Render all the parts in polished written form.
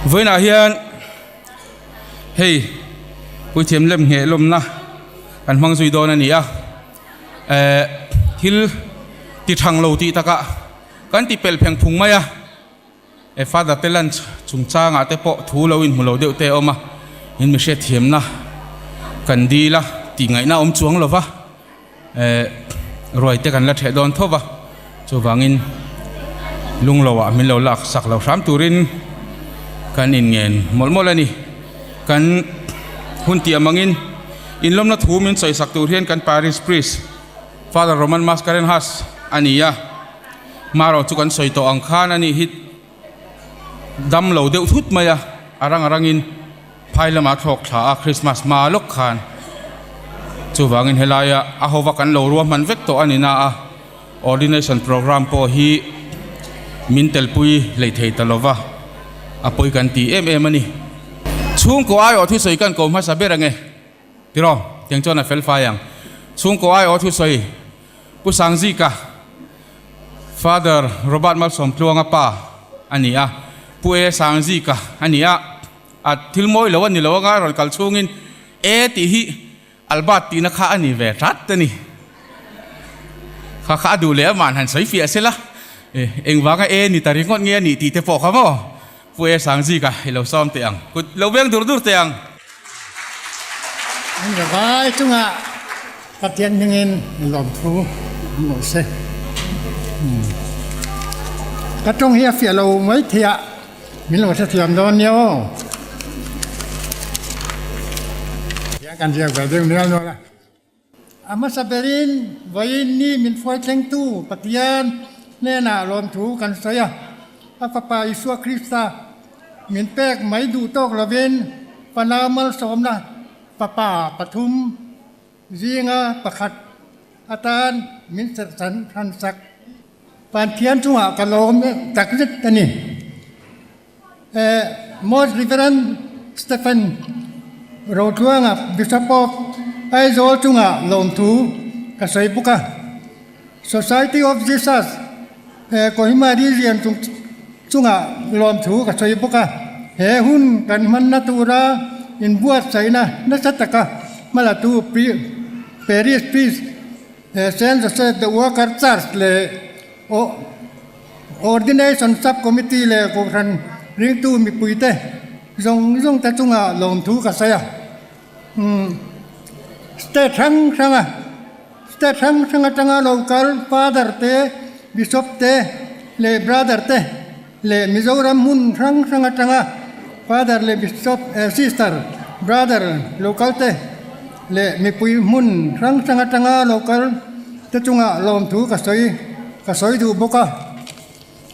Vawiinah hian hei puithiam lem ngheh lawmna kan hmang zui dawn a ni a, eh thil ti thang lo tih takah kan ti pelh pheng phung mai a, eh father te lunch chungchangah te pawh thu lo inhmu lo deuh te a awm a, in mi hriatthiamna kan dil a tih ngaihna a awm chuang lo va. Eh ruai te kan la theh dawn tho va, chuvangin lunglo ah min lo lak sak lo hram turin kan inngen mawlh mawlh a ni. Kan hun tih amangin inlawmna thu min sawi sak tur hian kan parish priest Father Roman Mascarenhas a ni a, hmarawh chu kan sawi tawh ang khan a ni hi dam lo deuh thut mai a, a rang a rangin phai lamah thlawk thla a Christmas hma lawk khan chuvangin helaia a hova kan lo ruahman vek tawh a ni na a, ordination programme pawh hi min telpui hlei thei ta lova a pawi kan ti em em a ni. Chhungkaw aiawh thusawi kan ko hmasa ber ange tiraw tiang chuan a fel fai ang. Chhungkaw aiawh thusawi Pu Sangzika, Father Robert Malsawmtluanga pa a ni a, Pu E Sangzika a ni a, a thil mawi lo a ni lo anga rawn kal chhungin E tih hi Albert tihna kha a ni ve tlat a ni. Kha kha a duh leh aman han sawi fiah sela, engvanga E ni ta ringawt nge a nih tih te pawh kha maw Pu E Sangzika i lo sawm teh ang, kut lo veng dur dur teh ang. An va vai chungah Pathian hmingin lawmthu an awh se. Ka tawng hi a fiah lo mai thei a, min lo hrethiam dawn nia aw. Tiang kan ziak ve deuh nual nual a. A hmasa berin vawiin ni min hruai thlengtu Pathian hnenah lawmthu kan sawi a. A Fapa Isua Krista min pek mai duh tawk lovin Fana malsawmna Fapa pathum zinga pakhat atan min serhsan hran sak. Pathian chungah ka lawm takzet a ni. Most Reverend Stephen Rotluanga, Bishop of Aizawl chungah lawmthu ka sawi bawk a. Society of Jesus Kohima Region chungah lawmthu ka sawi bawk a. He hun kan hmanna tura inbuatsaihna nasa taka hmalatu Parish Priest Saint Joseph the Worker Church leh Ordination Sub-Committee leh Kohhran ringtu mipuite zawng zawng te chungah lawmthu ka sawi a. State hrang hranga State hrang hrang atanga local Father te, Bishop te leh Brother te leh Mizoram hmun hrang hrang atanga Father leh Bishop Sister, Brother local te leh mipui hmun hrang hrang atanga local te chungah lawmthu ka sawi ka sawi duh bawk a.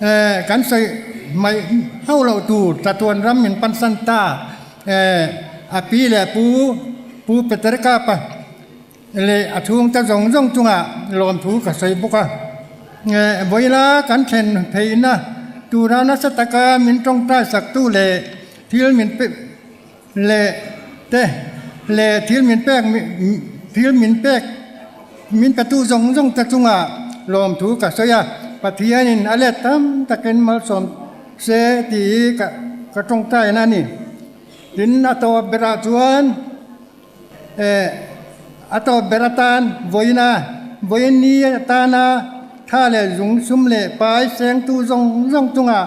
Eh kan sawi mai hauh loh tur chatuan ram min pansan ta eh a pi leh pu pu Peter Kapa leh a chhungte zawng zawng chungah lawmthu ka sawi bawk a. Eh vawiila kan thlen theihna tura nasa taka min tawngtai saktu leh thil min pe leh te leh thil min pek thil min pek min petu zawng zawng te chungah lawmthu ka sawi a, Pathianin a let tam takin malsawm se tih hi ka ka tawngtaina a ni. Tin, a tawp berah chuan eh a tawp ber atan vawiina vawiin ni atana tha leh zung sum leh pai sengtu zawng zawng chungah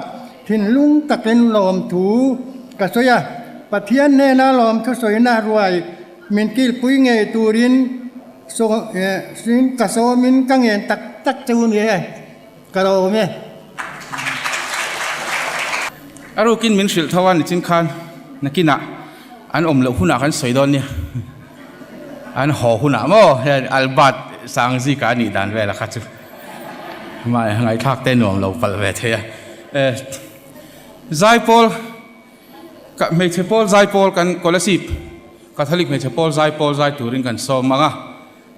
Thinlung takin lawmthu ka sawi a, Pathian hnena lawmthu sawina ruai min kilpui ngei turin ka sawmin ka ngen tak tak che u ni e, ka lawm e. A rukin min hrilh tho a nichin khan nakinah an awm loh hunah kan sawi dawn nia, an haw hunah maw hei Albert Sangzika a nih dan vel a kha chu. Mah ngaihthlak te nuam lo palh ve thei a. Eh Zaipawl ka hmeichhe pawl Zaipawl kan Kolasib Catholic hmeichhe pawl Zaipawl zai turin kan sawm ang a.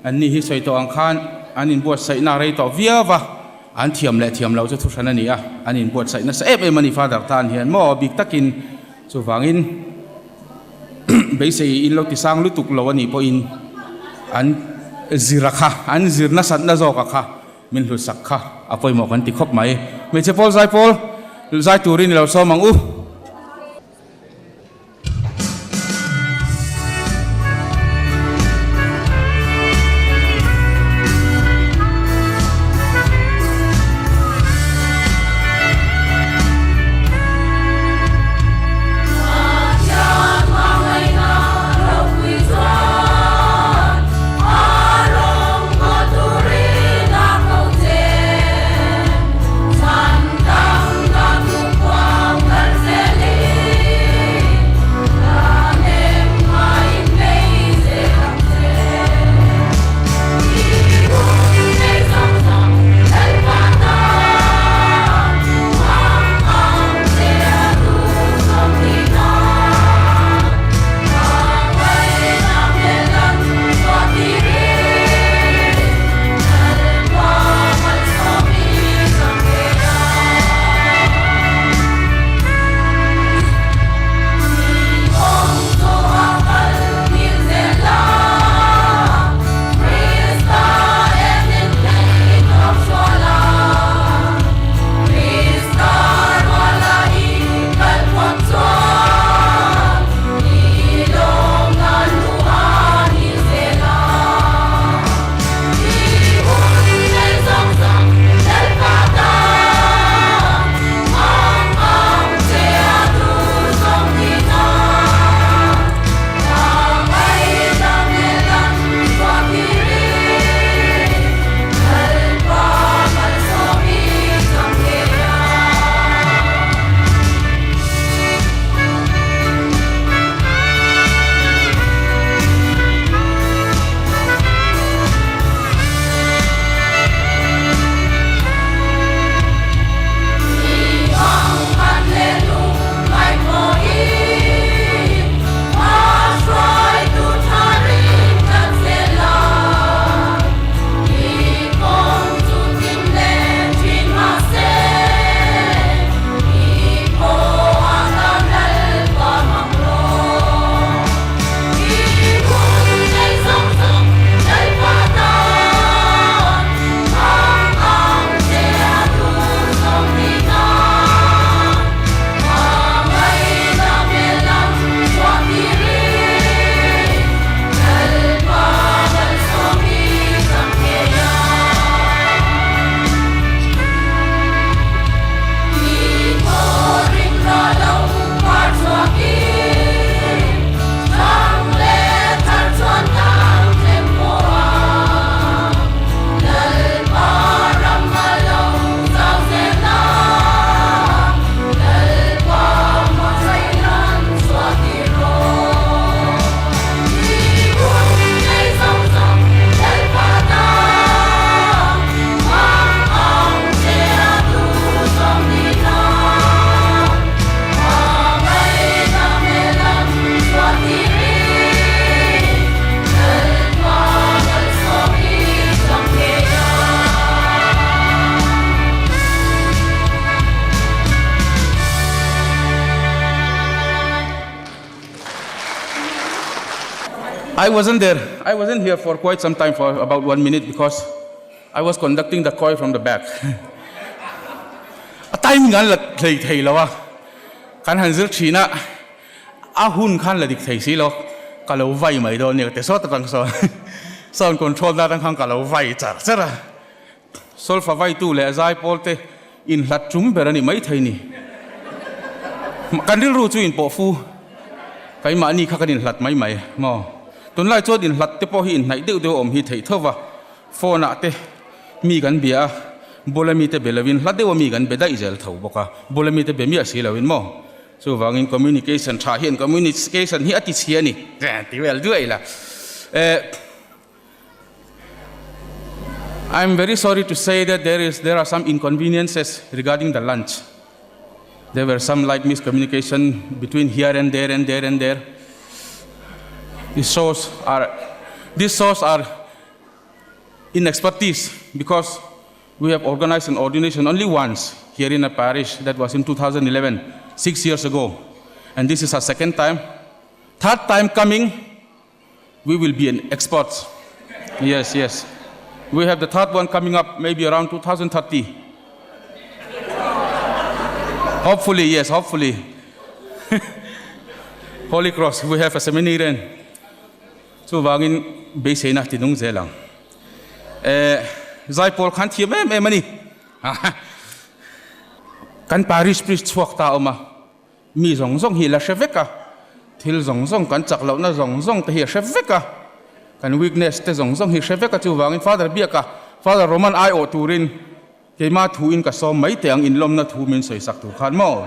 An ni hi sawi tawh ang khan an inbuatsaihna a rei tawh viau va, an thiam leh thiam lo chu thuhran a ni a, an inbuatsaih nasa em em a ni Father tan hian maw bik takin chuvangin beisei in lo ti sang lutuk lo a nih pawhin an zir a kha, an zir nasatna zawk a kha min hlutsak kha a pawimawh kan ti khawp mai. Hmeichhe pawl zai pawl zai turin i lo sawm ang u. I wasn't there. I wasn't here for quite some time for about one minute because I was conducting the choir from the back. A timing an la hlei thei lo a, kan han zir thin a, a hun khan la dik thei si lo, ka lo vai mai dawn nia ka ti sawt atang sawn sound control na atang khan ka lo vai char char a. Solfa vaitu leh zaipawl te inhlat tum ber a ni maithei ni. Kan rilru chu inpawh fu. Keimahni kha kan inhlat mai mai maw? Tunlai chuan inhlat te pawh hi inhnaih deuh deuh awm hi theih tho va, phone ah te mi kan bia a, bula mite be lovin hla deuha mi kan be daih zel tho bawk a, bula mite be miah si lovin maw? Chuvangin communication tha hian communication hi a ti chhia a ni ti vel duai la. Eh. I am very sorry to say that there is there are some inconveniences regarding the lunch. There were some light miscommunication between here and there and there and there. These shows are these shows are in expertise because we have organized an ordination only once here in a parish that was in 2011, six years ago. And this is our second time. Third time coming, we will be an experts. Yes, yes. We have the third one coming up maybe around 2030. Hopefully, yes, hopefully. Holy Cross, we have a seminarian. Chuvangin beiseina tinung zel ang. Eh, zaipawl khan thiam em em ani. Kan parish priest chhuak ta awm a. Mi zawng zawng hi la hre vek a, thil zawng zawng kan chak lohna zawng zawng te hi a hre vek a, kan weakness te zawng zawng hi hre vek a, chuvangin Father Biaka, Father Roman aiawh turin keima thuin ka sawm mai teh ang inlawmna thu min sawi sak tur khan maw?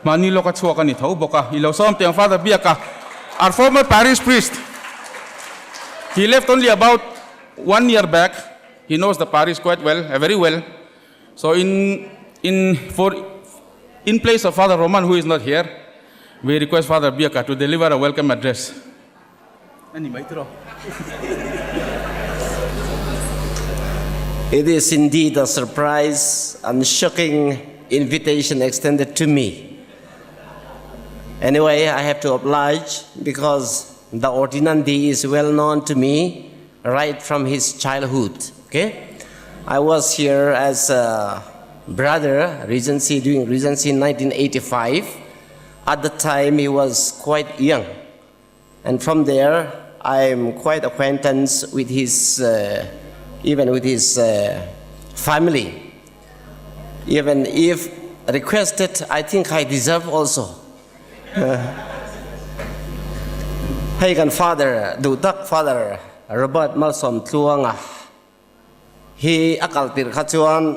Mahni lawka chhuak a ni tho bawk a, i lo sawm teh ang Father Biaka, our former parish priest, he left only about one year back, he knows the parish quite well, very well. So in in for in place of Father Roman who is not here, we request Father Biaka to deliver a welcome address. It is indeed a surprise and shocking invitation extended to me. Anyway, I have to oblige because the ordinandi is well known to me right from his childhood. Okay, I was here as a brother, Regency, doing Regency in 1985. At the time, he was quite young. And from there, I'm quite acquaintance with his, uh, even with his uh, family. Even if requested, I think I deserve also. Hei kan father duh tak father Robert Malsawmtluanga hi a kal tirh kha chuan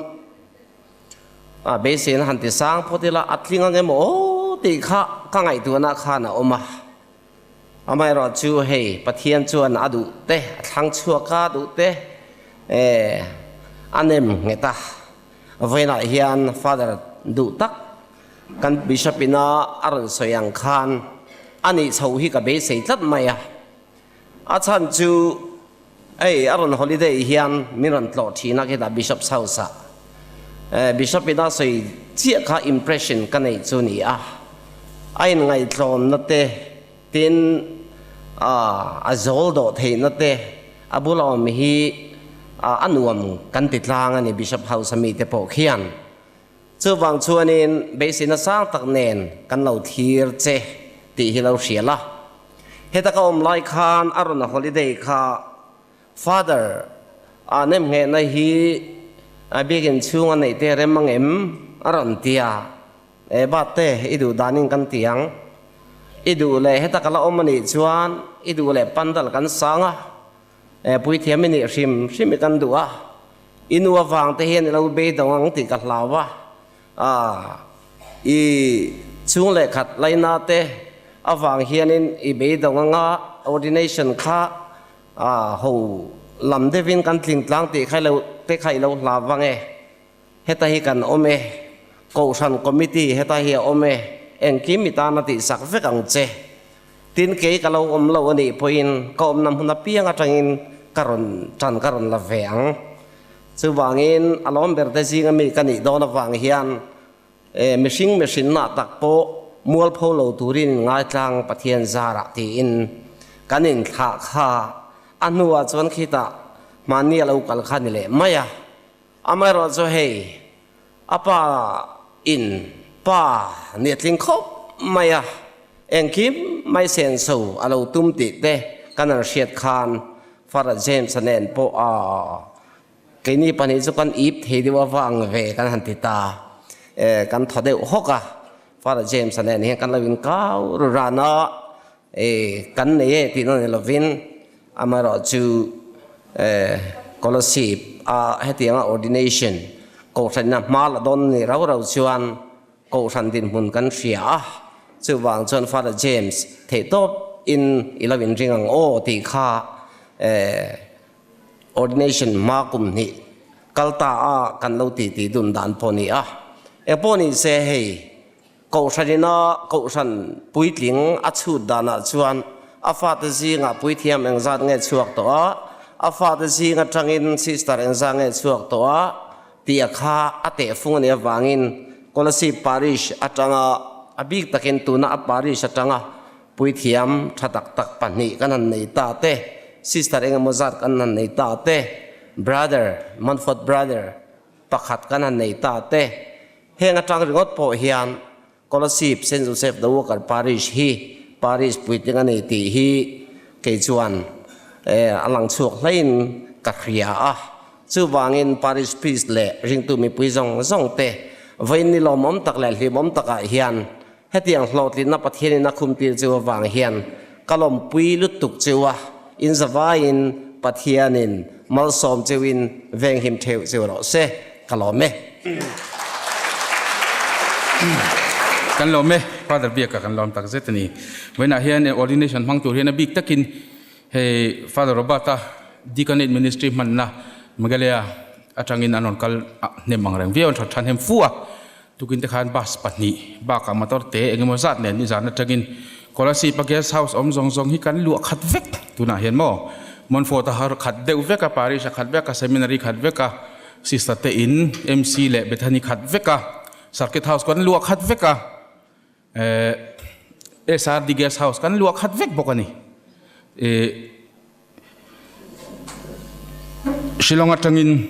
a beiseina han ti sang phawt ila a tling ang em aw tih kha ka ngaihtuahna khan a awm a. Amaherawh chu hei Pathian chuan a duh te a thlang chhuak a duh te a nem nghet a. Vawiinah hian father duh tak Kan Bishop ina a rawn sawi ang khan a nih chho hi ka beisei tlat mai a. A chhan chu hei a rawn holiday hian min rawn tlawh thin a khitah Bishop's house ah. Bishop ina sawi chiah kha impression ka neih chu ni a. A inngaihtlawmna te tin a zawl dawh theihna te a bula awm hi a nuam kan ti tlang a ni Bishop house a mite pawh khian. Chuvang chuanin beiseina sang tak nen kan lo thlir che tih hi lo hria la. Heta ka awm lai khan a rawn holiday kha Father a nemnghehna hi a biakin chhung a neih te rem ang em? a rawn ti a. E Bate, i duh danin kan ti ang. I duh leh heta ka la awm a nih chuan i duh leh pandal kan sang a. E puithiam i nih hrim hrim i kan duh a, i nu avang te hian i lo beidawng ang tih ka hlau a, ah i chhung leh khat laina te avang hianin i beidawng anga ordination kha ah ho lam deuhin kan tling tlang tih kha lo te kha i lo hlau vang e. Heta hi kan awm e, Kohhran Committee heta hi a awm e, engkim i tan a tihsak vek ang che. Tin, kei ka lo awm lo a nih pawhin ka awmna hmun apiang atangin ka rawn tan ka rawn la ve ang. Chuvangin a lawm berte zinga mi ka nih dawn avang hian e mihring mihrinna tak pawh mualpho lo turin ngaitlang Pathian zarah tiin. Kan inthlah kha a hnuah chuan khitah hmanni a lo kal kha ni leh mai a. Amaherawhchu hei a pa in pa ni a tling khawp mai a, engkim mai senso a lo tum tih te kan han hriat khan Father James-a nen pawh a Keini pahnih chu kan ip thei deuh avang ve kan han ti ta. E, kan thaw deuh hawk a, Father James-a nen hian kan lo inkau ru ran a, e, kan nei e tihna ni lovin amaherawh chu e, Kolasib a hetianga ordination kohhranina hma la dawn a nih rau rau chuan kohhran dinhmun kan hria a, chuvang chuan Father James theihtawp in i lo inring ang aw tih kha e, Ordination hma kum hnih kal ta a kan lo ti ti dun dan pawh ni a. Eng pawh ni se hei Kohhran ina Kohhran puitling a chhut danah chuan a fate zingah puithiam engzat nge chhuak tawh a, a fate zing atangin sister engzat nge chhuak tawh a tih a kha a tehfung a nih avangin Kolasib Parish atanga a bik takin tuna a parish atanga Puithiam tha tak tak pahnih kan han nei ta te, sister engemaw zat kan han nei ta te, brother, Montfort brother, pakhat kan han nei ta te, heng atang ringawt pawh hian Kolasib Saint Joseph the Worker Parish hi parish puitling a nei tih hi kei chuan a lang chhuak hlein ka hria a. Chuvangin parish priest leh ringtu mipui zawng zawng te vawiin ni lawmawm tak leh hlimawm takah hian Hetiang hlawhtlinna Pathianin a khumtir chu avang hian ka lawmpui lutuk cheu a, in zavaiin Pathianin malsawm cheuin venghim theuh cheu rawh se, ka lawm e. Kan lawm e, Father Biaka kan lawm tak zet a ni. Vawiinah hian ordination hmang tur hian a bik takin hei Father Robert-a Deaconate Ministry hmanna Meghalaya atangin an rawn kal hnem ang reng viau, an tha hnem fu a. Tukin te khan bus pahnih bakah motor te eng emaw zat nen nizan atangin Kolasib a guest house awm zawng zawng hi kan luah khat vek tunah hian maw Montfort a har khat deuh vek a, Parish a khat vek a, Seminary khat vek a, Sister te in MC leh Bethany khat vek a, Circuit house kan luah khat vek a, eh SRD guest house kan luah khat vek bawk a ni. Eh Shillong atangin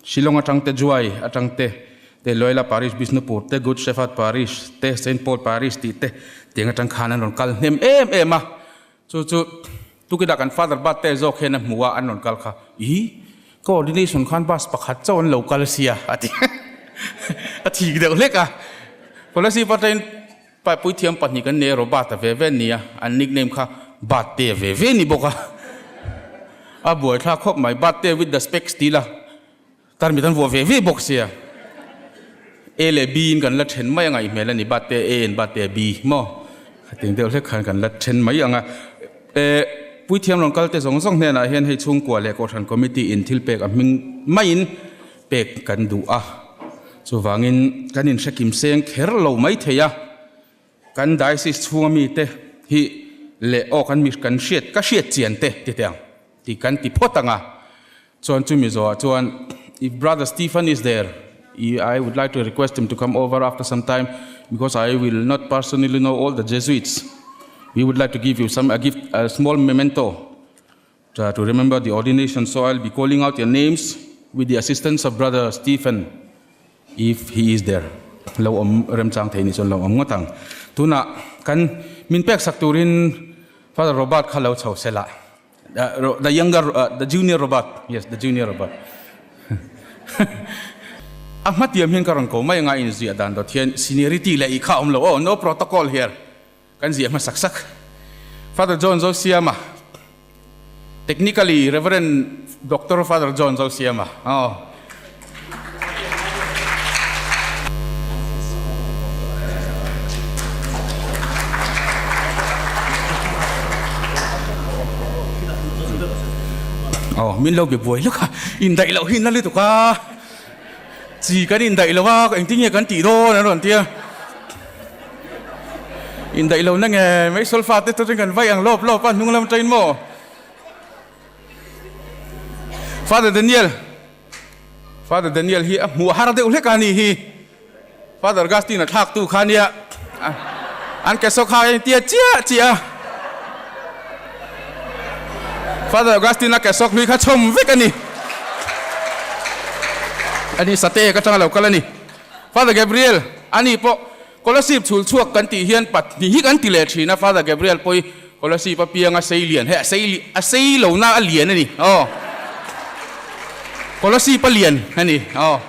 Shillong atang te Juai atang te te Loyola Parish Bishnupur te Good Shepherd Parish te Saint Paul Parish tih te tiang atang khan an rawn kal hnem em em a chu chu tukina kan Father Bate zawk hian a hmu a an rawn kal kha ih ka ordination khan bus pakhat chauh an lo kal sia a ti a thik deuh hlek a Kolasib atangin Paipui thiam pahnih kan nei a, Robert-a ve ve nia, an nickname kha Batte ve ve ni bawk a, a buaithlak khawp mai, Batte with the specs ti la, tarmit an vuah ve ve bawk sia, A leh B in kan la then mai a ngaih hmel a ni, Batte A and Batte B maw, khatiang deuh hlek khan kan la then mai ang a, e Puithiam rawn kalte zawng zawng hnenah hian hei chhungkua leh Kohhran Committee in thil pek a hming maiin pek kan duh a, chuvangin kan inhre kim seng kher lo mai thei a, kan diocese chhunga mite hi leh aw kan mi kan hriat ka hriat chian te ti teh ang tih kan ti phawt ang a, chuan chumi zawhah chuan if brother Stephen is there I would like to request him to come over after some time because I will not personally know all the Jesuits we would like to give you some a gift a small memento To remember the ordination, so I'll be calling out your names with the assistance of Brother Stephen, if he is there. Lo awm remchang thei ni chuan lo awm ngawt ang. Tunah kan min pek sak turin Father Robert kha lo chho sela. The younger, the junior Robert, yes, the junior Robert. A hmatiam hian ka rawn ko mai anga inziah dan dawt hian seniority leh i kha awm lo aw, no protocol here. Kan ziah hmasak sak. Father John Zosiama, Technically Reverend Doctor Father John Zosiama, aw. Aw, min lo be buai lawk a, indaih loh hi na lutuk a, chi kan indaih lo a, engtin nge kan tih dawn an rawn ti a. Indaih lo na nge mai solfa te chu kan vai ang lawp lawp a hnung lam atangin maw Father Daniel Father Daniel hi a hmuh har deuh hlek a ni hi Father Augustine a thlak tu kha nia an ke saw kha a intia chiah chiah a. Father Augustine-a cassock hlui kha chhawm vek a ni. Ani Sateek atanga lo kal a ni. Father Gabriel, ani pawh Kolasib chhul chhuak kan tih hian pathnih hi kan ti leh thin a, Father Gabriel pawh hi Kolasib apiang a sei lian, hei a sei a sei lo na a lian a ni aw. Kolasib a lian a ni aw.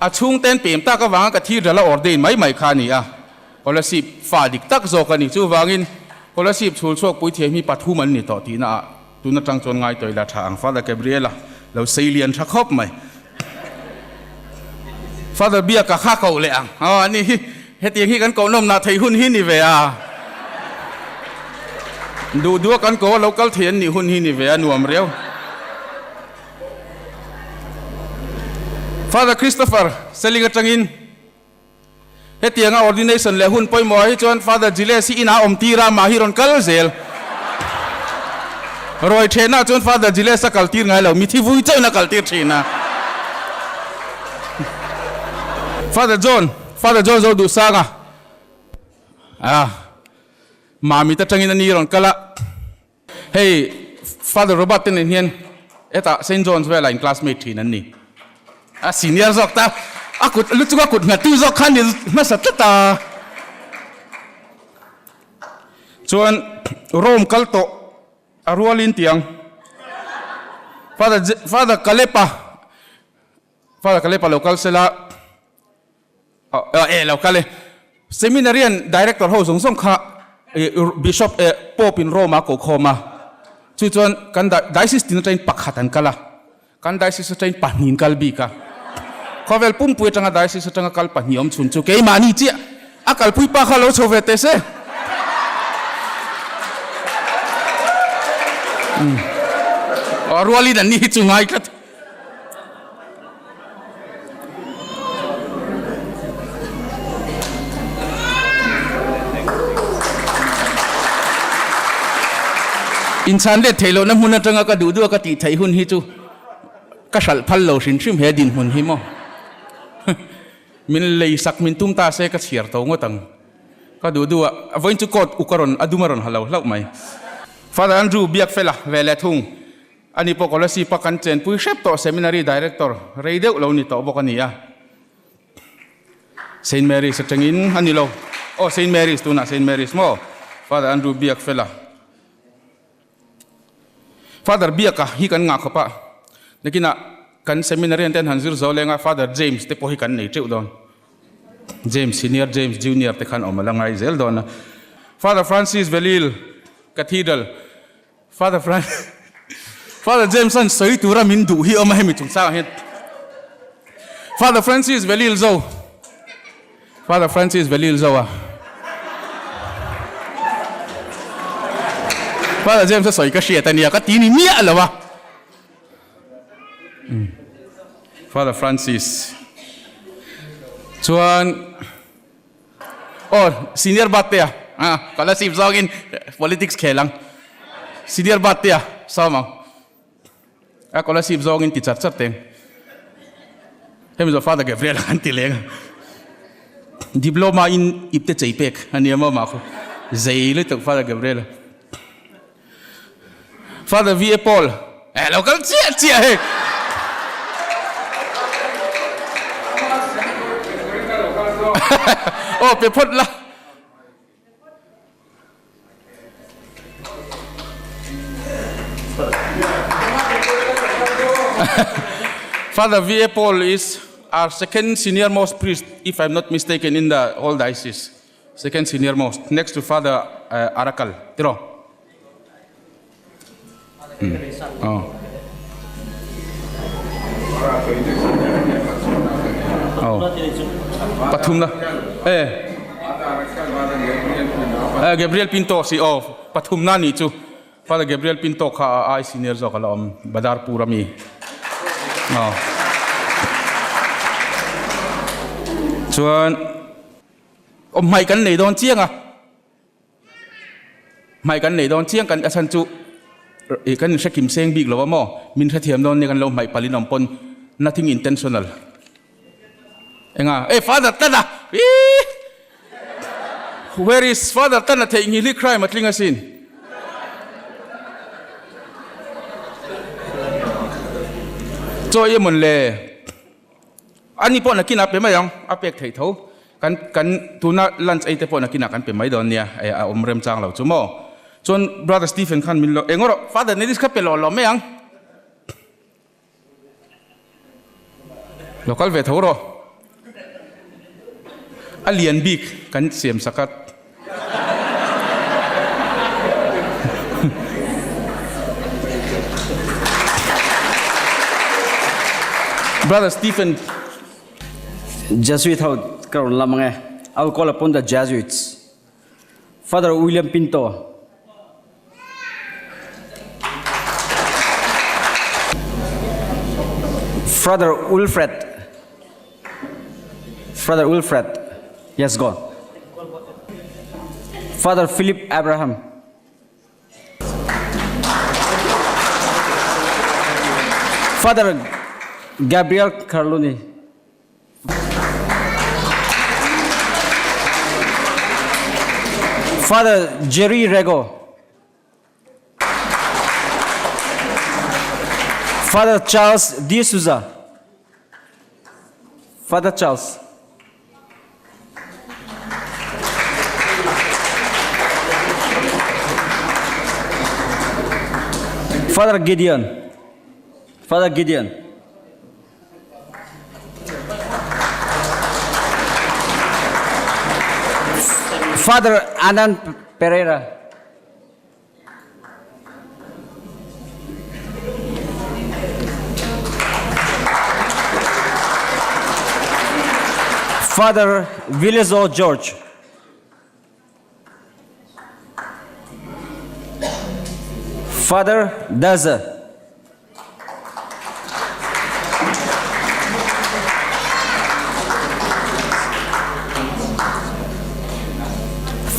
A chhungten pem tak avanga Cathedral a ordain mai mai kha a ni a. Kolasib fa dik tak zawk a ni. Chuvangin Kolasib chhul chhuak puithiam hi pathum an ni tawh tihna ah tun atang chuan ngai tawih la tha ang. Father Gabriel-a lo sei lian tha khawp mai. Father Biaka kha koh leh ang. Aw ani hi hetiang hi kan koh nawmnah theih hun hi ni ve a. Duh duh a kan koh a lo kal thei an nih hun hi ni ve a nuam riau. Father Christopher Seling atangin. Hetianga ordination leh hun pawimawh ah hi chuan Father Giles hi inah awm tir a, mah hi rawn kal zel. Rawi thenah chuan Father Giles a kal tir ngai lo, mithi vui chauhin a kal tir thin a. Father John, Father John Zoduhsanga, ah, Mamit atangin a ni rawn kal a. Hei Father Robert te nen hian hetah Saint John's velah in classmate thin an ni. A senior zawk ta, a kut lu chunga kut nghattu zawk kha ni hmasa tlat a. Chuan Rome kal tawh a rualin tiang Father Father Caleb-a Father Caleb-a lo kal sela. E lo kal e. Seminarian director ho zawng zawng kha Bishop e Pope in Rome a koh khawm a. Chu chuan kan diocese tin atangin pakhat an kal a. Kan diocese atangin pahnih an kal bik a. Khawvel pumpui atanga diocese atanga kal pahnih awm chhun chu keimahni chiah a kalpui pa kha lo chho ve teh se. A rualin an ni hi chu ngai tlat. Inchhan let theih lohna hmun atanga ka duh duh a ka tih theih hun hi chu ka hralh phal lo hrim hrim he dinhmun hi maw. Min lei sak min tum ta se ka chhiar tho ngawt ang. Ka duh duh a vawiin chu coat uk a rawn a dum a rawn ha lo hlauh mai. Father Andrew Biakfela ve leh thung. Ani pawh Kolasib a kan chenpui hrep tawh Seminary Director rei deuh lo ni tawh bawk a ni a. Saint Mary's atangin a ni lo. Aw Saint Mary's tunah Saint Mary's maw? Father Andrew biak fel a. Father biaka hi kan ngah khawp a. Nakinah kan seminarian ten han zir zo leng a Father James te pawh hi kan nei teuh dawn. James Senior, James Junior te khan awm a la ngai zel dawn a. Father Francis Velil Cathedral Father Fran Father James an sawi tura min duh hi awm a hemi chungchangah hian Father Francis Velil zo Father Francis Velil zo a Father James a sawi ka hriat ania ka ti ni miah lo a Father Francis chuan Aw senior birthday a ah scholarship zawngin politics khel ang senior birthday a sawm ang a scholarship zawngin ti chat chat teng hemi zawh father Gabriel an ti leng a diploma in ipte chei pek a nia maw mah khu zei lutuk father Gabriel a Father VA Paul eh lo kal chiah chiah hei. Aw pe phawt la. Father VA Paul is our second senior most priest if I'm not mistaken in the whole diocese. Second senior most next to Father Arakal tiraw? Aw. Aw. Pathum na. Eh. Eh Gabriel Pinto si aw pathum na ni chu. Father Gabriel Pinto kha a ai senior zawk a la awm Badarpur ami. Aw. Chuan Awm hmaih kan nei dawn chiang a, hmaih kan nei dawn chiang kan a chhan chu ih kan inhre kim seng bik lo a maw, min hrethiam dawn nia kan lo hmaih palh in awm pawn nothing intentional enga eh father tana iihh where is father tana theihnghilh hi crime a tling asin. Chaw i mawn le. Ani pawh nakinah pe mai ang, a pek theih tho. Kan kan tuna lunch ei te pawh nakinah kan pe mai dawn nia, eh a awm remchang lo chu maw. Chuan Brother Stephen khan min lo, eng rawh Father Nedis kha pe lawh lawh mai ang. Lo kal ve tho rawh. A lian bik kan siam sak a. Brother Stephen. Jesuit ho ka rawn lam ang e. I will call upon the Jesuits. Father William Pinto. Father Wilfred. Father Wilfred. Yes, go. Father Philip Abraham. Father Gabriel Carloni. Father Jerry Rego. Father Charles D'Souza. Father Charles. Father Gideon. Father Gideon. Father Anand Pereira. Father Villezo George. Father Daza.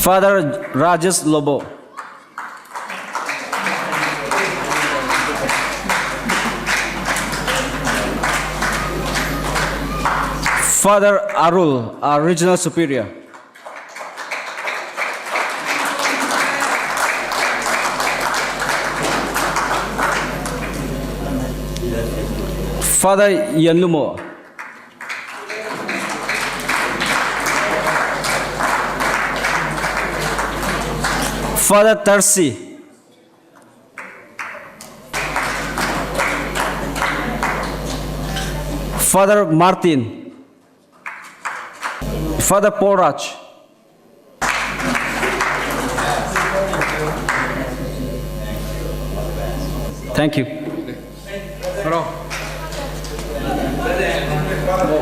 Father Rajesh Lobo. Father Arul, our regional superior. Father Yanlumo. Father Tarsi. Father Martin. Father Paul Raj. Thank you. Ngaro.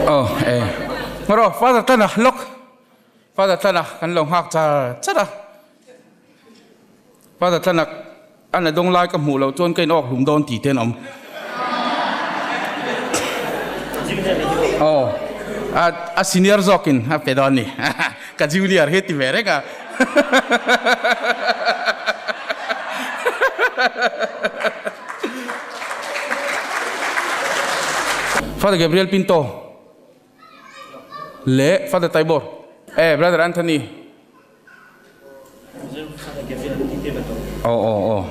Oh, eh. Ngaro, Father Tana, look. Father Tana, kan lo nghak char char a. Father Tana, an a dawng lai ka hmuh loh chuan ka in awk hlum dawn tih te an awm. Aw, a a senior zawkin a pe dawn ni. Ka junior hi ti ve reng a. Father Gabriel Pinto leh Father Taibor. Eh, Brother Anthony. Aw aw aw.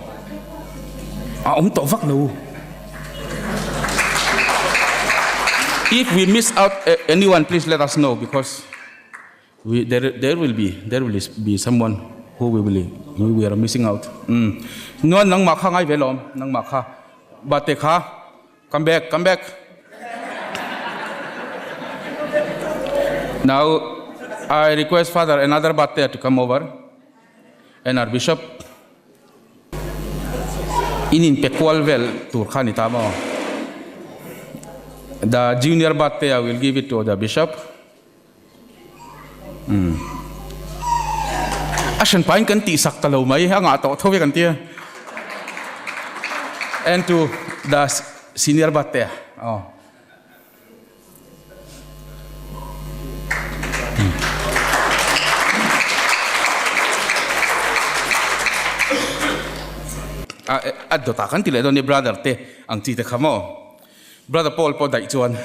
A awm tawh vak lo. If we miss out anyone please let us know because we there there will be there will be someone who we will we are missing out. Um. Nuan nangmah kha ngai ve lawm nangmah kha bate kha Come back, come back. Now, I request Father another Bhatia to come over and our Bishop in in pekual vel tur kha ni ta maw. The junior Bhatia will give it to the Bishop. Mm. A hran pain kan tih sak ta lo mai, a ngah tawh tho ve kan tia. And to the senior Bhatia. Oh. A dawtah kan ti leh dawn ni brother te ang chi te kha maw. Brother Paul pawh daih chuan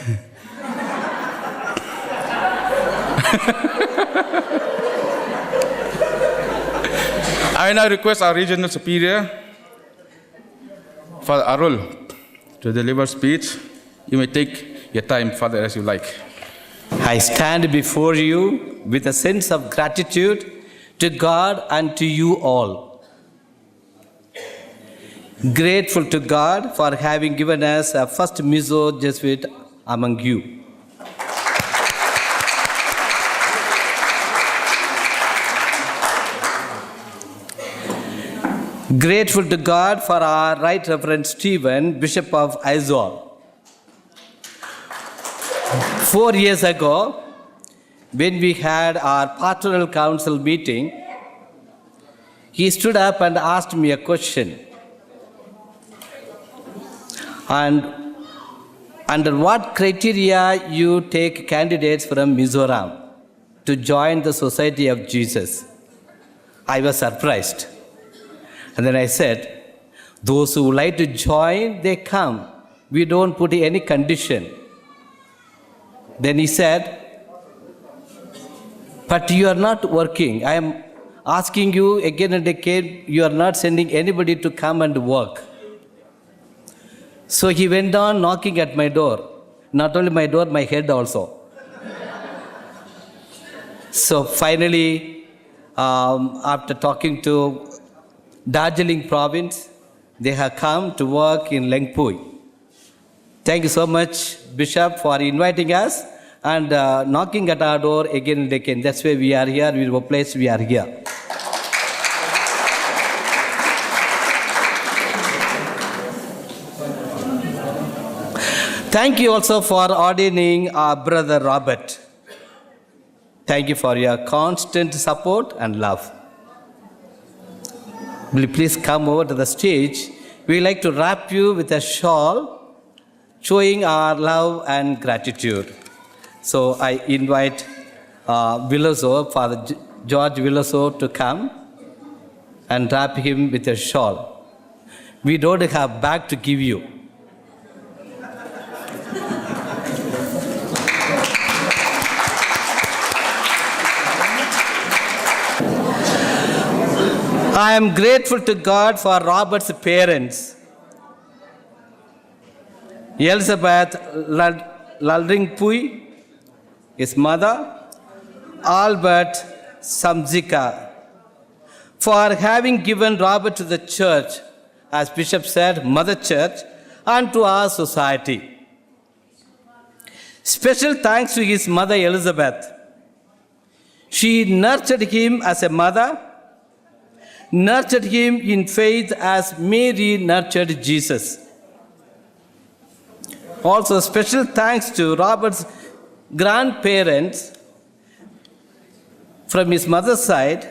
I now request our regional superior. Father Arul to deliver speech. You may take your time, Father, as you like. I stand before you with a sense of gratitude to God and to you all. Grateful to God for having given us a first Mizo Jesuit among you. Grateful to God for our Right Reverend Stephen, Bishop of Aizawl. 4 years ago, when we had our pastoral council meeting, he stood up and asked me a question. And under what criteria you take candidates from Mizoram to join the Society of Jesus? I was surprised. And then I said, those who like to join, they come. We don't put any condition. Then he said, but you are not working. I am asking you again and again, you are not sending anybody to come and work. So he went on knocking at my door. Not only my door, my head also. So finally, after talking to Darjeeling province, they have come to work in Lengpui. Thank you so much, Bishop, for inviting us and knocking at our door again and again. That's why we are here, we were placed, we are here. Thank you also for ordaining our brother Robert. Thank you for your constant support and love. Will you please come over to the stage? We like to wrap you with a shawl showing our love and gratitude. So I invite Veloso, Father George Veloso, to come and wrap him with a shawl. We don't have bag to give you. I am grateful to God for Robert's parents, Elizabeth Lalringpui, his mother, Albert Samzika, for having given Robert to the church, as Bishop said, Mother Church, and to our society. Special thanks to his mother Elizabeth. She nurtured him as a mother, nurtured him in faith as Mary nurtured Jesus. Also, special thanks to Robert's grandparents from his mother's side.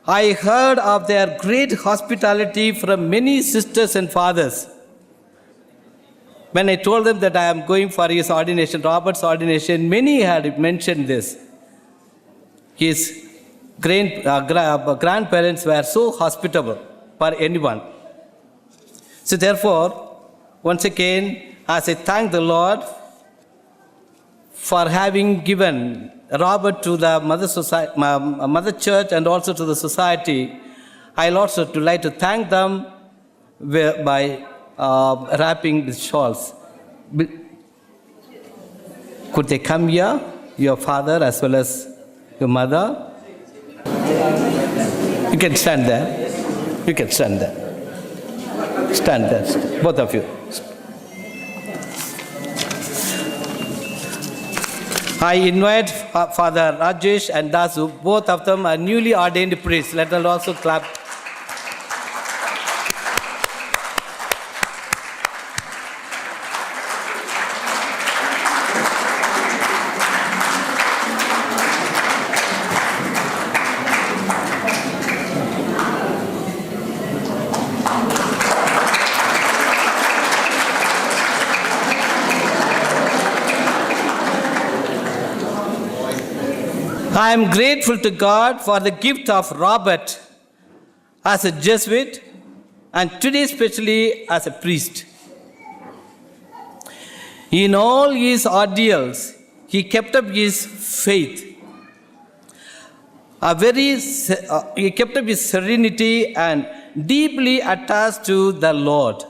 I heard of their great hospitality from many sisters and fathers. When I told them that I am going for his ordination, Robert's ordination, many had mentioned this. His grandparents were so hospitable for anyone. So therefore, once again, as I thank the Lord for having given Robert to the Mother Church and also to the society, I'll also to like to thank them by wrapping the shawls. Could they come here, your father as well as your mother? You can stand there. You can stand there. Stand there, both of you. I invite Father Rajesh and Dasu, both of them are newly ordained priests. Let us also clap. I am grateful to God for the gift of Robert as a Jesuit and today especially as a priest. In all his ordeals, he kept up his faith. He kept up his serenity and deeply attached to the Lord.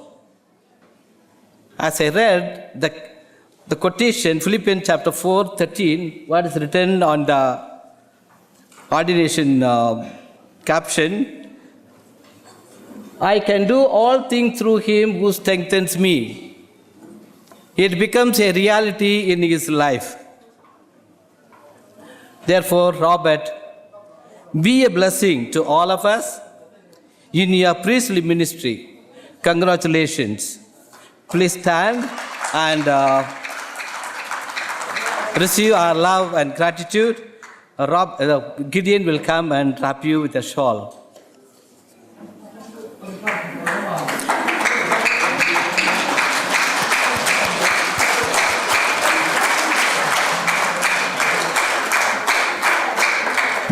As I read the, the quotation, Philippians chapter 4, 13, what is written on the ordination uh, caption, I can do all things through him who strengthens me. It becomes a reality in his life. Therefore, Robert, be a blessing to all of us in your priestly ministry. Congratulations. Please stand and uh, receive our love and gratitude. Rob, uh, Gideon will come and wrap you with a shawl.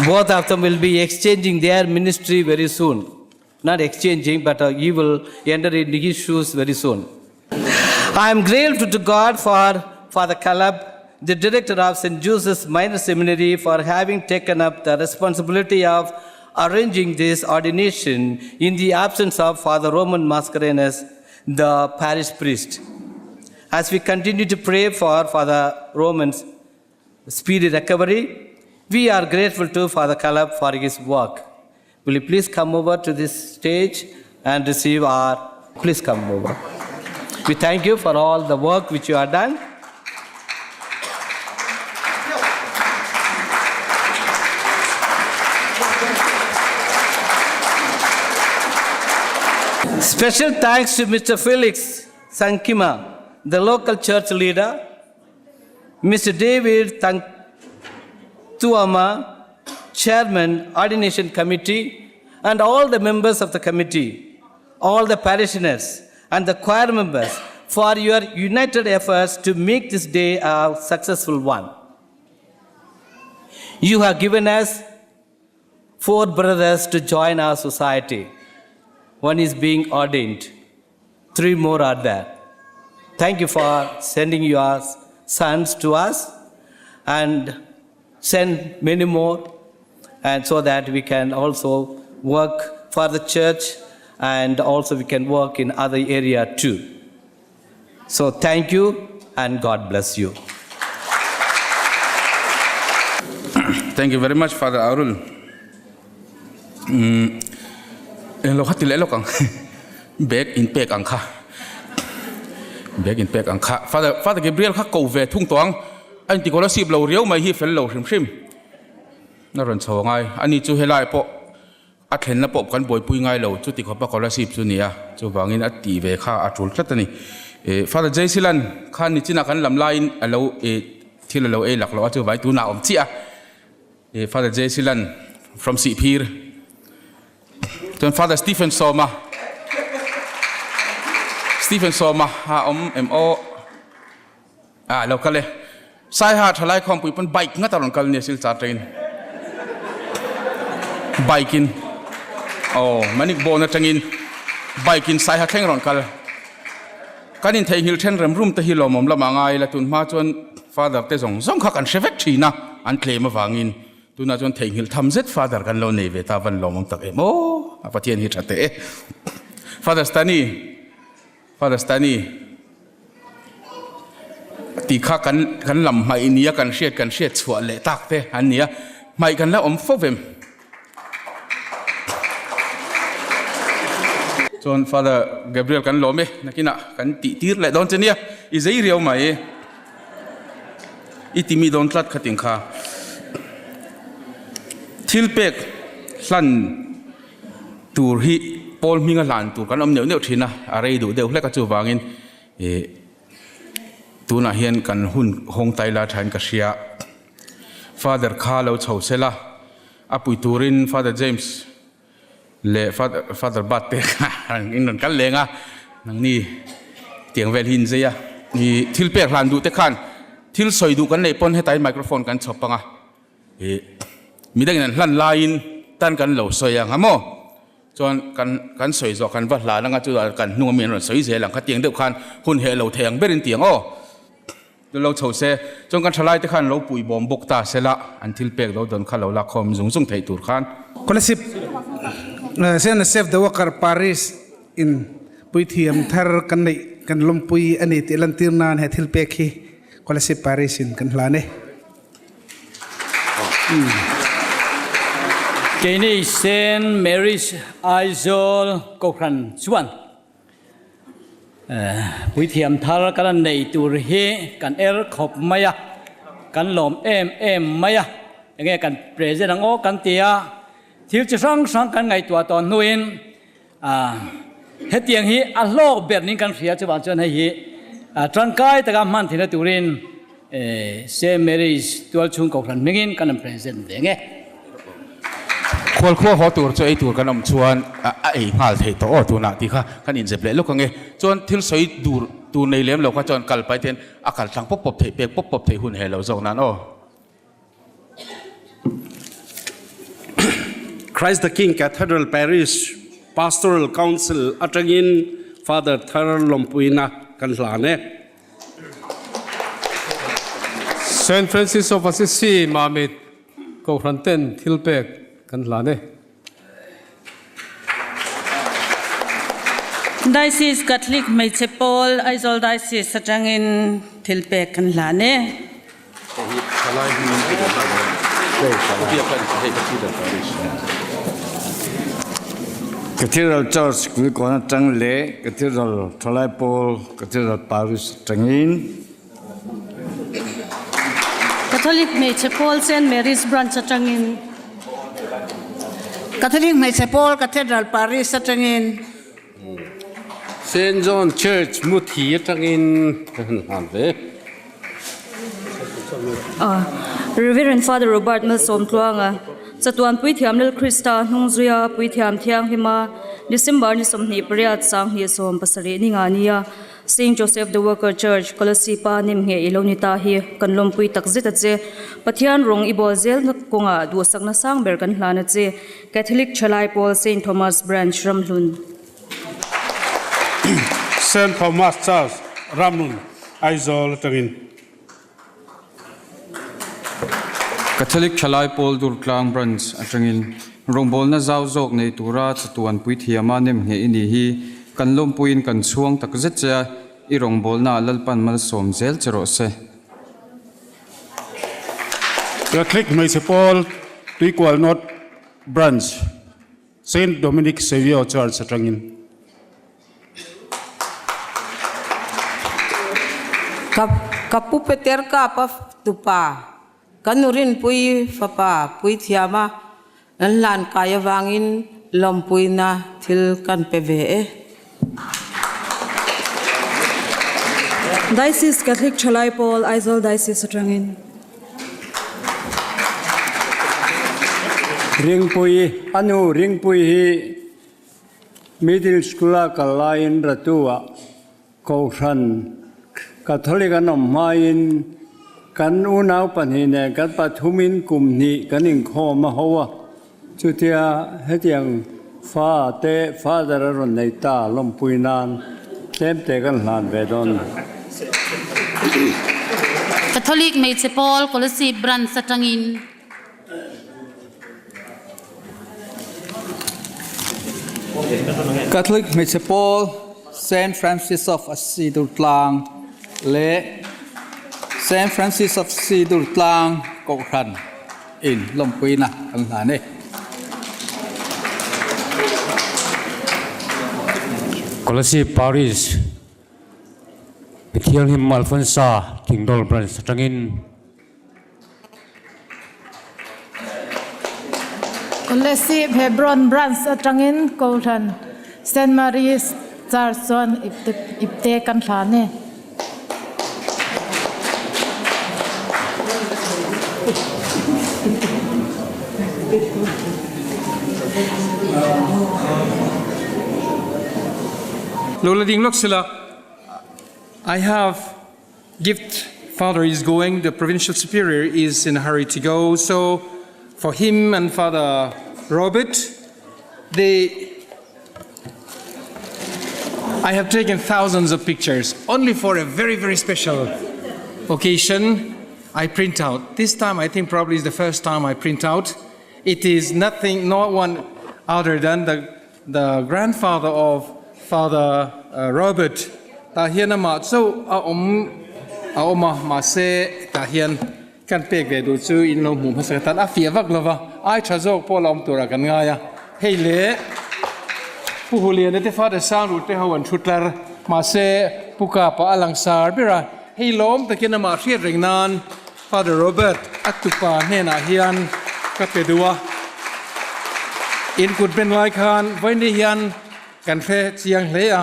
Both of them will be exchanging their ministry very soon. Not exchanging, but uh, he will enter into his shoes very soon. I am grateful to God for Father Caleb, the director of St. Joseph's Minor Seminary, for having taken up the responsibility of arranging this ordination in the absence of Father Roman Mascarenhas, the parish priest. As we continue to pray for Father Roman's speedy recovery, we are grateful to Father Caleb for his work. Will you please come over to this stage and receive our. Please come over. We thank you for all the work which you have done. Special thanks to Mr. Felix Sankima, the local church leader, Mr. David Tuama, Chairman, Ordination Committee, and all the members of the committee, all the parishioners, and the choir members for your united efforts to make this day a successful one. You have given us four brothers to join our society. One is being ordained, three more are there. Thank you for sending your sons to us and send many more, and so that we can also work for the church and also we can work in other area too. So thank you and God bless you. Thank you very much Father Arul. Mm, eng lo kha ti leh lawk ang. Bag in pek ang kha. Bag in pek ang kha. Father Father Gabriel kha ko ve thung tawh ang. A inti kawl a sip lo riau mai hi fel lo hrim hrim. Na rawn chho angai. Ani chu helai pawh A thlenna pawh kan buaipui ngai lo, chuti khawpa scholarship chu nia, chuvangin a tih ve kha a tul tlat a ni. Eh, Father Jaysilan khan nichina kan lam laiin a lo eh thil a lo ei lak loh a, chuvai tunah a awm chiah a. Eh, Father Jaysilan from Sihphir. Chuan Father Stephen Sawma, Stephen Sawma a awm em aw? Ah, lo kal e. Saiha thalai khawmpui pawn bike ngat a rawn kal nia silchar tangin. Bike in. Oh, manik bawn atangin bike in Saiha thleng rawn kal. Kan in theihnghilh then rem rum te hi lawmawm lamah ngai la tun hma chuan father te zawng zawng kha kan hre vek thin a, an tlem avangin tunah chuan theihnghilh tham zet father kan lo nei ve ta van lawmawm tak em aw, a Pathian hi tha teh e. Father Stani. Father Stani tih kha kan kan lam hmaih nia kan hriat kan hriat chhuah leh tak te an ni a, hmaih kan la awm fo vem. Chuan Father Gabriel kan lawm e, nakinah kan tih tir leh dawn che nia, i zei riau mai, i ti mi dawn tlat khatin kha. Thil pek hlan. Tur hi pawl hminga hlan tur kan awm neuh neuh thin a, a rei duh deuh hlek a chuvangin ih tunah hian kan hun hawng tai la thain ka hria. Father kha lo chho sela, a pui turin Father James leh Father Father Bat te kha in rawn kal leng a, nangni tiang vel hi in zei a. Ih thil pek hlan duh te khan thil sawi duh kan neih pawn hetai microphone kan chhawp ang a. Ih, midangin an hlan laiin tan kan lo sawi ang a maw? Chuan kan kan sawi zawh kan va hlan anga chu kan hnung ami an rawn sawi zel ang khatiang deuh khan hun heh lo thei ang berin tiang aw. Chu lo chho se, chuan kan thalai te khan lo pui bawm bawk ta se la, an thil pek lo dawn kha lo lak khawm zung zung theih tur khan. Kolasib, Saint Save the Worker Parish in. Puithiam thar kan neih kan lawmpui a ni tih lantir nan he thil pek hi Kolasib Parish in kan hlan e. Keini Saint Mary's Aizawl Kohhran chuan Puithiam thar kan han nei tur hi kan er khawp mai a, kan lawm em em mai a, enge kan present ang aw kan ti a, thil chi hrang hrang kan ngaihtuah tawh hnuin hetiang hi a hlawk ber niin kan hria chuvang chuan hei hi tangkai taka hman theihna turin Saint Mary's tualchhung kohhran hmingin kan han present ve nge. Khualkhua haw tur chu ei tur kan awm chuan a ei nghal thei tawh aw tunah tih kha kan inzep leh lawk ange. Chuan thil sawi dur tur nei lem lo kha chuan kal pai ten a kal thlang pawp pawp theih pek pawp pawp theih hun he lo zawk nan aw. Christ the King Cathedral Parish Pastoral Council atangin Father Thar lawmpuina kan hlan e. Saint Francis of Assisi Mamit Kohhran ten thil pek kan hlan e. Diocese Catholic Hmeichhe Pawl Aizawl Diocese atangin thil pek kan hlan e. Cathedral Church Kulikawn atang leh Cathedral Thalai Pawl Cathedral Parish atangin. Catholic Hmeichhe Pawl Saint Mary's Branch atangin. Catholic Hmeichhe Pawl Cathedral Parish atangin. Saint John Church Muthi atangin ka han hlan ve. Rev. Father Robert Malsawmtluanga, Chatuan Puithiam Lal Krista hnungzuia Puithiam Thianghlima, December ni 28 27 ni nga nia Saint Joseph the Worker Church, Kolosipa nemngheh i lo ni ta hi kan lawmpui tak zet a che. Pathian rawng i bawl zelna kawngah duhsakna sang ber kan hlan a che. Catholic Thalai Pawl Saint Thomas Branch Ramhlun. Saint Thomas Church, Ramhlun, Aizawl atangin. Catholic Thalai Pawl Durtlang Branch atangin rawngbawlna zau zawk nei tura chatuan puithiama nemngheh i ni hi kan lawmpuiin kan chhuang tak zet che a, i rawngbawlnaah Lalpan malsawm zel che rawh se. Catholic Hmeichhe Pawl Tuikual North Branch, Saint Dominic Savio Church atangin. Ka ka pu Peter Kapa tupa, ka nu Rinpui fapa Puithiama an hlan kai avangin lawmpuina thil kan pe ve e. Diocese Catholic Thalai Pawl, Aizawl Diocese atangin. Ringpui, A nu Ringpui hi Middle School a kal laiin Ratu-ah Kohhran Catholic an awm hmain kan unau pahnih nen kan pathumin kum hnih kan inkhawm a ho a, chutia hetiang fa te father a rawn nei ta lawmpui nan tlemte kan hlan ve dawn. Catholic Hmeichhe Pawl Kolasib Branch atangin. Catholic Hmeichhe Pawl Saint Francis of Assisi Durtlang leh Saint Francis of Assisi Durtlang Kohhran in lawmpuina kan hlan e. Kolasib Parish Mithianghlim Alphonsa Thingdawl Branch atangin. Kolasib Hebron Branch atangin Kohhran Saint Mary's Church chuan ipte kan hlan e. Lo la ding lawk sila. I have Gift Father is going, the provincial superior is in a hurry to go, so for him and Father Robert, they I have taken thousands of pictures only for a very, very special occasion. I print out. This time, I think probably is the first time I print out. It is nothing, not one other than the, the grandfather of Father Robert tah hian amah chauh a awm a awm a mahse tah hian kan pek ve duh chu in lo hmuh hmasa tan a fiah vak lova ai tha zawk pawh la awm turah kan ngai a hei le Pu Huliana te Father Sangruh te ho an thu tlar mahse Pu Kapa a langsar ber a hei lawm takin amah hriat reng nan Father Robert a tupa hnenah hian ka pe duh a in kut ben lai khan vawiin hian kan hre chiang hle a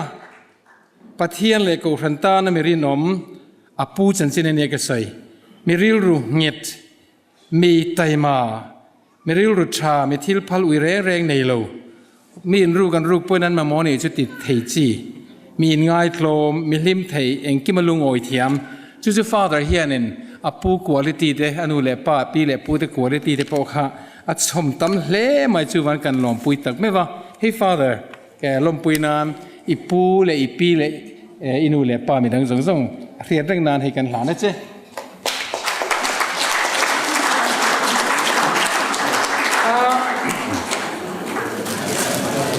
Pathian leh Kohhran tana mi rinawm a pu chanchin a nia ka sawi. Mi rilru nghet, mi taima, mi rilru tha, mi thil phal ui reng reng nei lo, mi in ruk an ruk pawhin an mamawh nih chu ti thei chi, mi in ngaitlawm, mi hlim thei, engkim a lungawi thiam. Chu chu Father hianin a pu quality te, a nu leh pa, pi leh pu te quality te pawh kha a chhawm tam hle mai chuvan kan lawmpui tak meuh va. Hey Father! Ke lawmpui nan i pu leh i pi leh i nu leh pa midang zawng zawng a hriat reng nan hei kan hlan a che.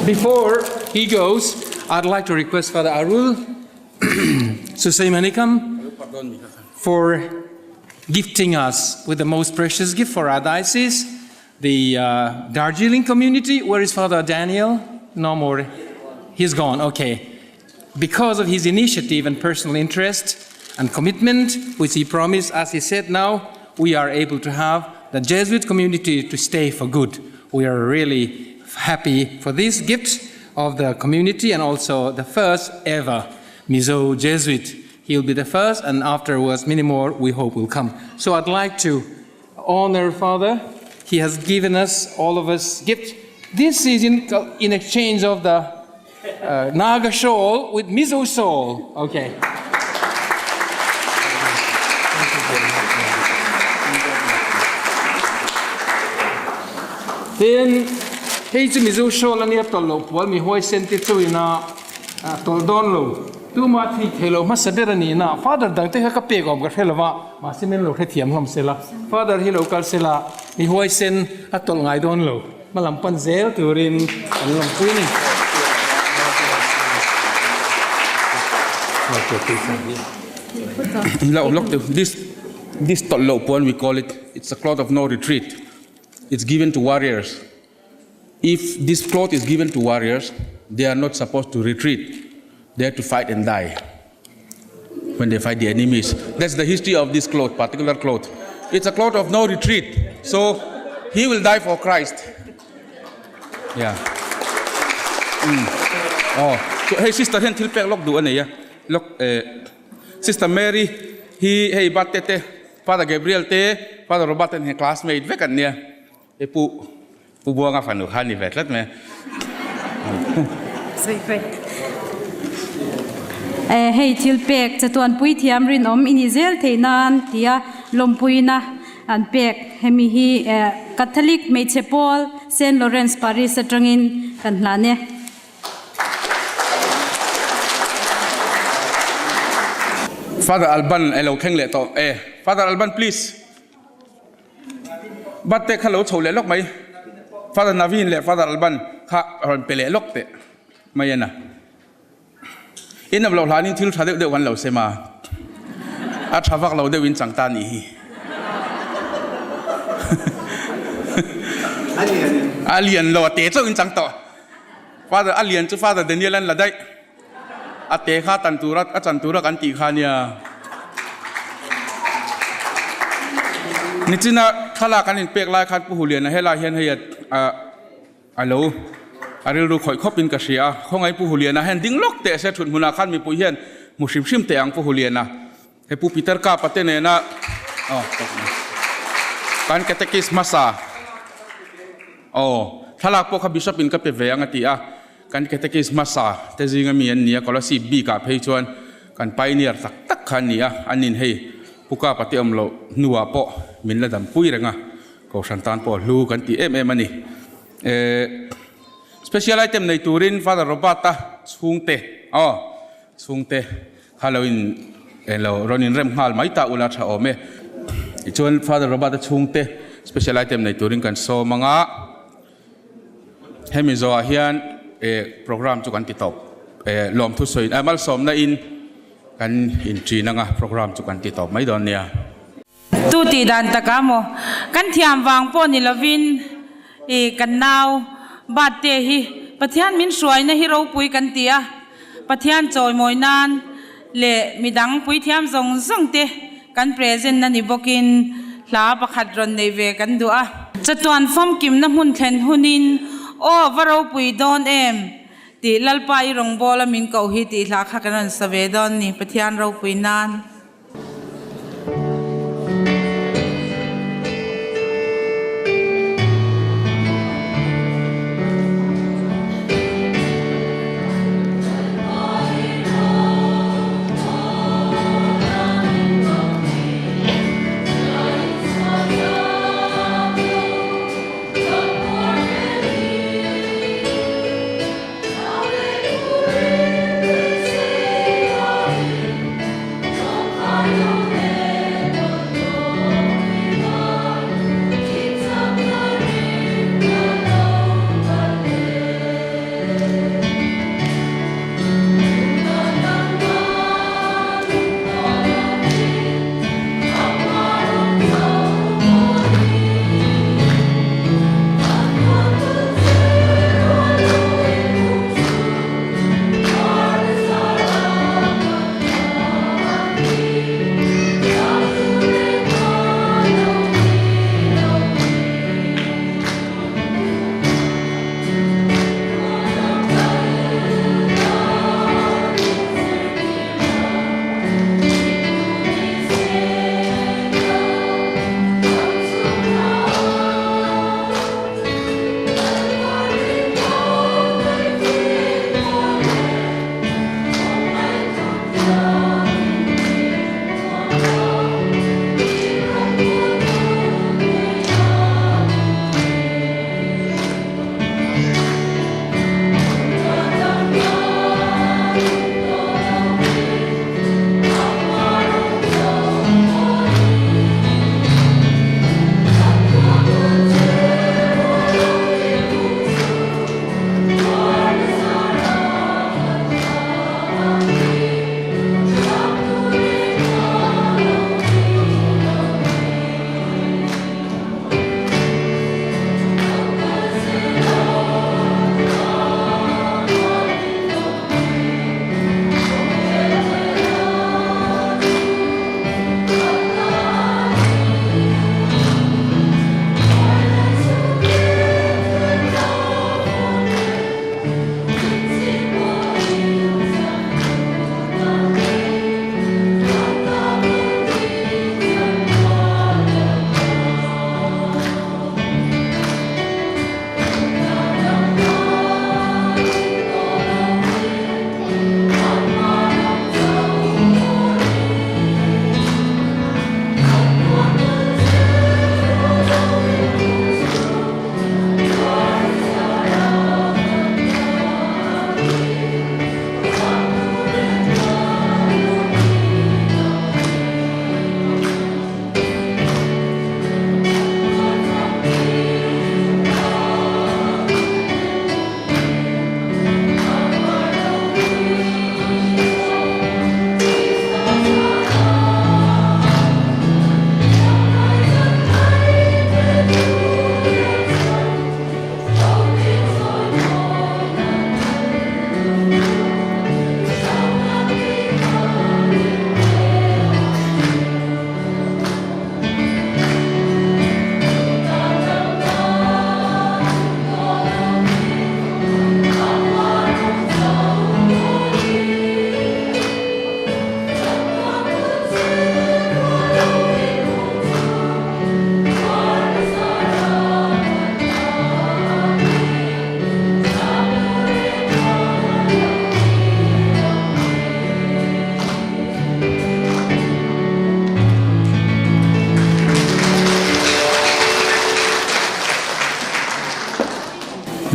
Before he goes, I'd like to request Father Arul Susaimanikam for gifting us with the most precious gift for our diocese, the uh, Darjeeling community. Where is Father Daniel? No more. He's gone, okay. Because of his initiative and personal interest and commitment, which he promised, as he said now, we are able to have the Jesuit community to stay for good. We are really happy for this gift of the community and also the first ever Mizo Jesuit. He'll be the first, and afterwards, many more we hope will come. So I'd like to honor Father. He has given us, all of us, gift. This is in, in exchange of the uh, Naga shawl with Mizo shawl. Okay. Then, hei chu Mizo shawl ania tawlh loh pual mi huaisen te chuina tawlh dawn lo. Tuma thik thei lo hmasa ber a nih na Father dang te kha ka pek awm ka hre lo va, mahse min lo hrethiam hlawm sela. Father hi lo kal sela mi huaisen a tawlh ngai dawn lo. Hma lam pan zel turin kan lawmpui a ni. This this tawlh loh puan we call it, it's a cloth of no retreat, it's given to warriors. If this cloth is given to warriors, they are not supposed to retreat. They have to fight and die when they fight the enemies. That's the history of this cloth, particular cloth. It's a cloth of no retreat. So he will die for Christ. Yeah. Mm. Oh, so hey sister hen thil pek lok du anei a. Lok eh Sister Mary hi hei bat te te Father Gabriel te Father Robert ten he classmate vek an nia. I pu Pu Buanga fanu kha ni ve tlat mai. Hei thil pek chatuan puithiam rinawm i nih zel theih nan tia lawmpuina an pek. Hemi hi Catholic hmeichhe pawl Saint Lawrence Parish atangin kan hlan e. Father Alban a lo thleng leh tawh e. Father Alban please. Birthday kha lo chho leh lawk mai. Father Naveen leh Father Alban kha rawn pe leh lawk teh mai a na. In awm loh hlanin thil tha deuh deuh kan lo sem a, a tha vak lo deuh in chang ta nih hi. A lian lo a te chauh in chang tawh. Father a lian chu Father Daniel an la daih. A te kha tan tura a chan tura kan tih kha nia. Nichina thlalak an inpek lai khan Pu Huliana helai hian hei a a lo a rilru khawih khawp in ka hria a. Khawngaih Pu Huliana hian ding lawk teh se thut hmunah khan mipui hian hmu hrim hrim teh ang Pu Huliana. He Pu Peter Kapa te nena aw kan catechist hmasa aw thlalak pawh kha Bishop in ka pe ve ang a ti a. Kan catechist hmasa te zinga mi an ni a, Kolasib bikah phei chuan kan pioneer tak tak kha an ni a, an in hei Pu Kapa te awm loh hnuah pawh min la dampui reng a, Kohhran tan pawh hlu kan ti em em a ni. Eh, special item nei turin Father Robert-a chhungte, aw, chhungte kha lo in lo rawn inrem nghal mai ta ula tha awm e. Tichuan Father Robert-a chhungte special item nei turin kan sawm anga. Hemi zawhah hian eh program chu kan ti tawp. Lawmthu sawiin malsawmna in kan inṭin anga program chu kan ti tawp mai dawn nia. Tu tih dan takah maw? Kan thiam vang pawh ni lovin i kan nau Bate hi Pathian min hruaina hi ropui kan ti a, Pathian chawimawi nan leh midang puithiam zawng zawng te kan present na ni bawkin hla pakhat rawn neih ve kan duh a. Chatuan famkimna hmun thlen hunin aw va ropui dawn em tih Lalpa i rawngbawla min koh hi tih hla kha kan rawn sa ve dawn ni Pathian ropui nan.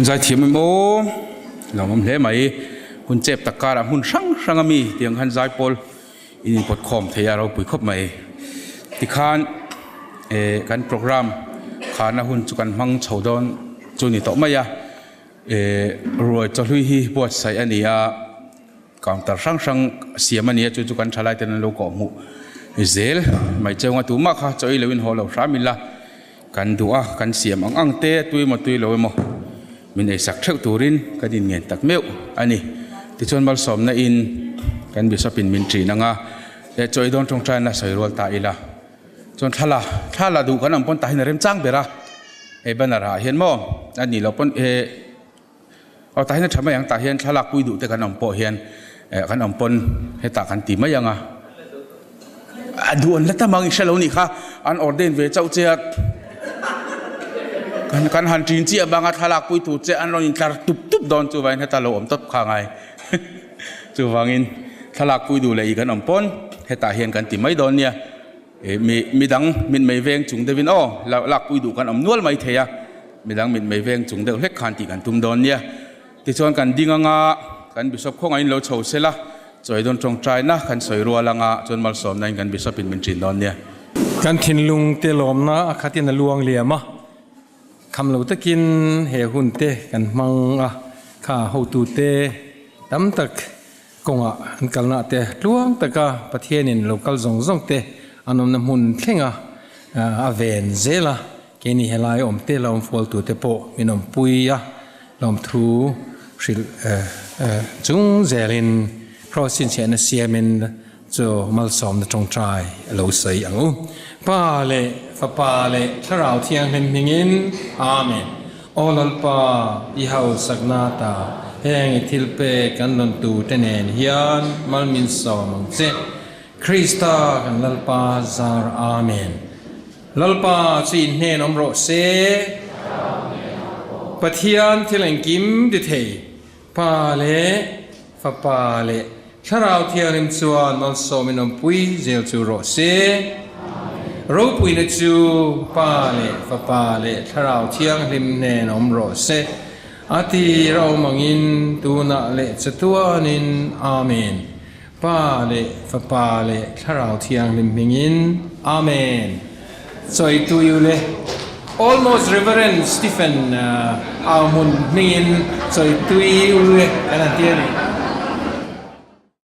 Zaithiam em aw lo awm hle mai hun chep tak karah hmun hrang hrang ami tiang khan zaipawl in inpawt khawm thei a ropui khawp mai tikhan eh kan program kharna hun chu kan hmang chho dawn chu ni tawh mai a eh ruai chawhlui hi buatsaih a ni a. counter hrang hrang siam a ni a chu chu kan thalai ten an lo kawh hmuh zel mai cheu anga tumah kha chaw ei loin haw lo hram ila kan duh a kan siam ang ang te tui emaw tui lo emaw min ei sak theuh turin kan inngen tak meuh a ni tichuan malsawmna in kan bishop in min ṭin anga e chaw ei dawn ṭawngṭaina sawi rual ta ila. Chuan thla la, thla la duh kan awm pawn tah hian a remchang ber a, hei banner ah hian maw a nih loh pawn eh aw tah hian a tha mai ang tah hian thlalak pui duh te kan awm pawh hian eh kan awm pawn hetah kan ti mai ang a, a duh an la tam ang i hre lo nih kha an ordain ve chauh che a, kan kan han ṭin chiah bang a thlalak pui tur che an rawn intlar tup tup dawn chuvangin heta lo awm tawp kha a ngai chuvangin thlalak pui duh leh i kan awm pawn hetah hian kan ti mai dawn nia. Ih mi midang mitmei veng chung deuhin aw lakpui duh kan awm nual mai thei a, midang mitmei veng chung deuh hlek khan tih kan tum dawn nia. Tichuan kan ding anga kan Bishop khawngahin lo chho sela, chawi dawn tawngtaina kan sawi rual anga chuan malsawmna in kan Bishop in min ṭin dawn nia. Kan thinlung te lawmna a khatin a luang liam a, kham lo takin he hun te kan hmang a, kha hotute tam tak Kawngah an kalna te tluang taka Pathianin lo kal zawng zawng te an awmna hmun thlenga a ven zel a, keini helai awm te la awm fualtu te pawh min awmpui a, lawmthu hrilh chung zelin Kraws chhinchhiahna siamin chu malsawmna tawngtai a lo sawi ang u. Pa leh Fapa leh Thlarau Thianghlim hmingin Amen. Aw Lalpa, i hausakna ta heng i thil pek kan rawn tu te nen hian mal min sawm ang che. Krista kan Lalpa zar Amen. Lalpa chu in hnen awm rawh se. Pathian thil engkim ti thei Pa leh Fapa leh Thlarau Thianghlim chuan malsawmin awmpui zel chu rawh se. Ropuina chu Pa leh Fapa leh Thlarau Thianghlim hnen awm rawh se. A tir a awm angin tunah leh chatuanin Amen. Pa leh Fapa leh Thlarau Thianghlim hmingin Amen. Chawitu u le Almost Reverend Stephen Auhmun hmingin chawitui u le kan han ti a ni.